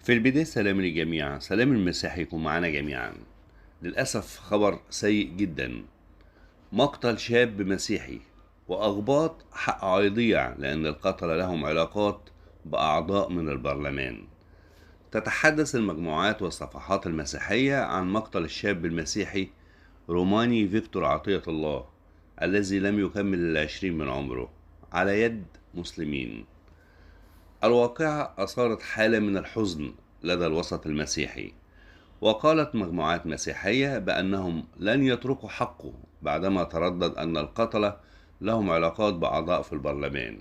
في البداية سلام للجميع، سلام المسيح يكون معنا جميعا. للأسف خبر سيء جدا، مقتل شاب مسيحي وأغباط حقه يضيع لأن القتلة لهم علاقات بأعضاء من البرلمان. تتحدث المجموعات والصفحات المسيحية عن مقتل الشاب المسيحي روماني فيكتور عطية الله الذي لم يكمل 20 من عمره على يد مسلمين. الواقعة أثارت حالة من الحزن لدى الوسط المسيحي، وقالت مجموعات مسيحية بأنهم لن يتركوا حقه بعدما تردد أن القتلة لهم علاقات بأعضاء في البرلمان،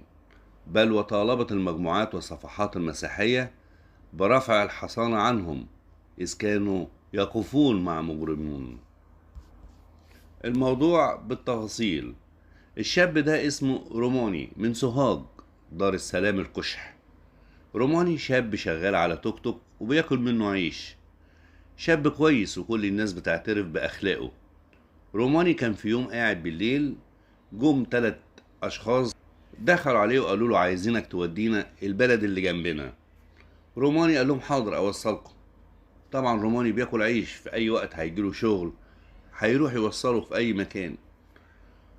بل وطالبت المجموعات والصفحات المسيحية برفع الحصانة عنهم إذ كانوا يقفون مع مجرمون. الموضوع بالتفاصيل. الشاب ده اسمه روماني من سوهاج، دار السلام الكشح. روماني شاب شغال على توك توك وبياكل منه عيش، شاب كويس وكل الناس بتعترف بأخلاقه. روماني كان في يوم قاعد بالليل، جم 3 أشخاص دخلوا عليه وقالوا له عايزينك تودينا البلد اللي جنبنا. روماني قال لهم حاضر أوصلكم. طبعا روماني بياكل عيش، في أي وقت هيجيله شغل هيروح يوصله في أي مكان.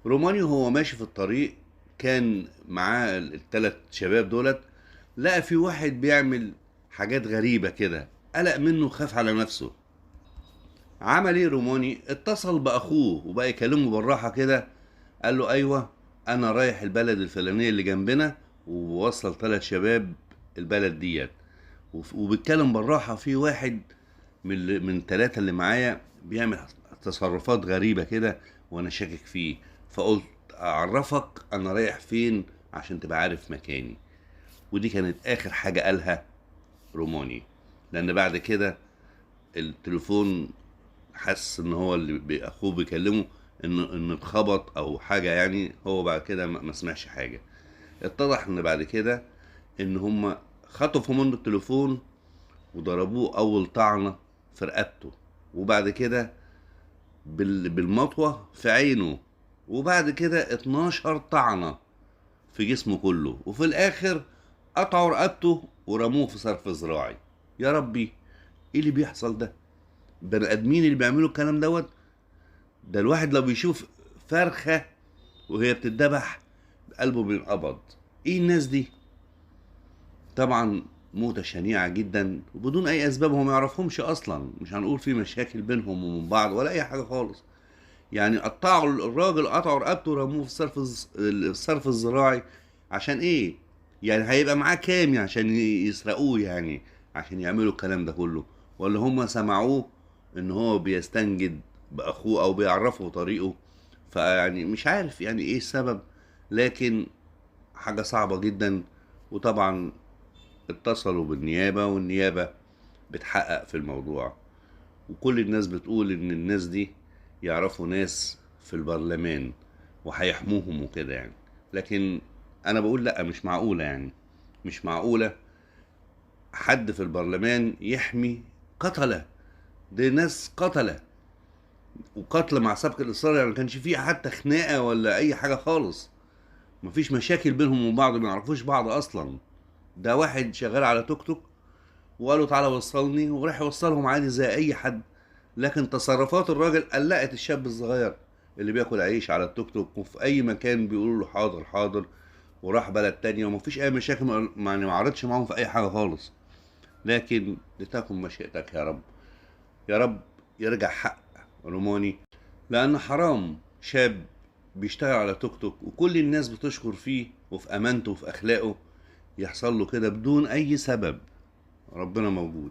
روماني وهو ماشي في الطريق كان معاه ال3 شباب دولت، لقى في واحد بيعمل حاجات غريبة كده، قلق منه وخاف على نفسه. عمل ايه روماني؟ اتصل بأخوه وبقى يكلمه بالراحة كده، قال له أيوة أنا رايح البلد الفلانية اللي جنبنا ووصل 3 شباب البلد ديت، وبيتكلم بالراحة. في واحد من 3 اللي معايا بيعمل تصرفات غريبة كده وأنا شاكك فيه، فقلت أعرفك أنا رايح فين عشان تبقى عارف مكاني. ودي كانت آخر حاجة قالها روماني، لأن بعد كده التليفون حس إن هو اللي أخوه بيكلمه إن اتخبط أو حاجة، يعني هو بعد كده ما سمعش حاجة. اتضح إن بعد كده إن هما خطفوا منه التليفون وضربوه أول طعنة في رقبته، وبعد كده بالمطوة في عينه، وبعد كده 12 طعنة في جسمه كله، وفي الآخر قطعوا رقبته ورموه في صرف زراعي. يا ربي ايه اللي بيحصل ده؟ بني ادمين اللي بيعملوا الكلام دوت ده؟ الواحد لو بيشوف فرخة وهي بتتذبح قلبه بينقبض. ايه الناس دي؟ طبعا موتة شنيعة جدا وبدون اي اسباب، هم ما يعرفهمش اصلا، مش هنقول في مشاكل بينهم ومن بعض ولا اي حاجة خالص. يعني قطعوا الراجل، قطعوا رقبته ورموه في الصرف الزراعي عشان ايه؟ يعني هيبقى معاه كام عشان يسرقوه، يعني عشان يعملوا الكلام ده كله؟ ولا هم سمعوه ان هو بيستنجد باخوه او بيعرفه طريقه؟ فيعني مش عارف يعني ايه السبب، لكن حاجة صعبة جدا. وطبعا اتصلوا بالنيابة والنيابة بتحقق في الموضوع، وكل الناس بتقول ان الناس دي يعرفوا ناس في البرلمان وهيحموهم وكده يعني. لكن انا بقول لا، مش معقولة، يعني مش معقولة حد في البرلمان يحمي قتلة. دي ناس قتلة، وقتل مع سبق الإصرار، يعني ما كانش فيه حتى خناقة ولا أي حاجة خالص، مفيش مشاكل بينهم وبعض، ما يعرفوش بعض أصلا. ده واحد شغال على توك توك وقالوا تعالى وصلني، وراح يوصلهم عادي زي أي حد، لكن تصرفات الراجل قلقت الشاب الصغير اللي بياكل عيش على التوك توك وفي أي مكان بيقولوا له حاضر حاضر، وراح بلد تانية ومفيش أي مشاكل، يعني ما عرضش معاهم في أي حاجة خالص. لكن لتكن مشيئتك يا رب، يا رب يرجع حق روماني، لأن حرام شاب بيشتغل على توك توك وكل الناس بتشكر فيه وفي أمانته وفي أخلاقه يحصل له كده بدون أي سبب. ربنا موجود.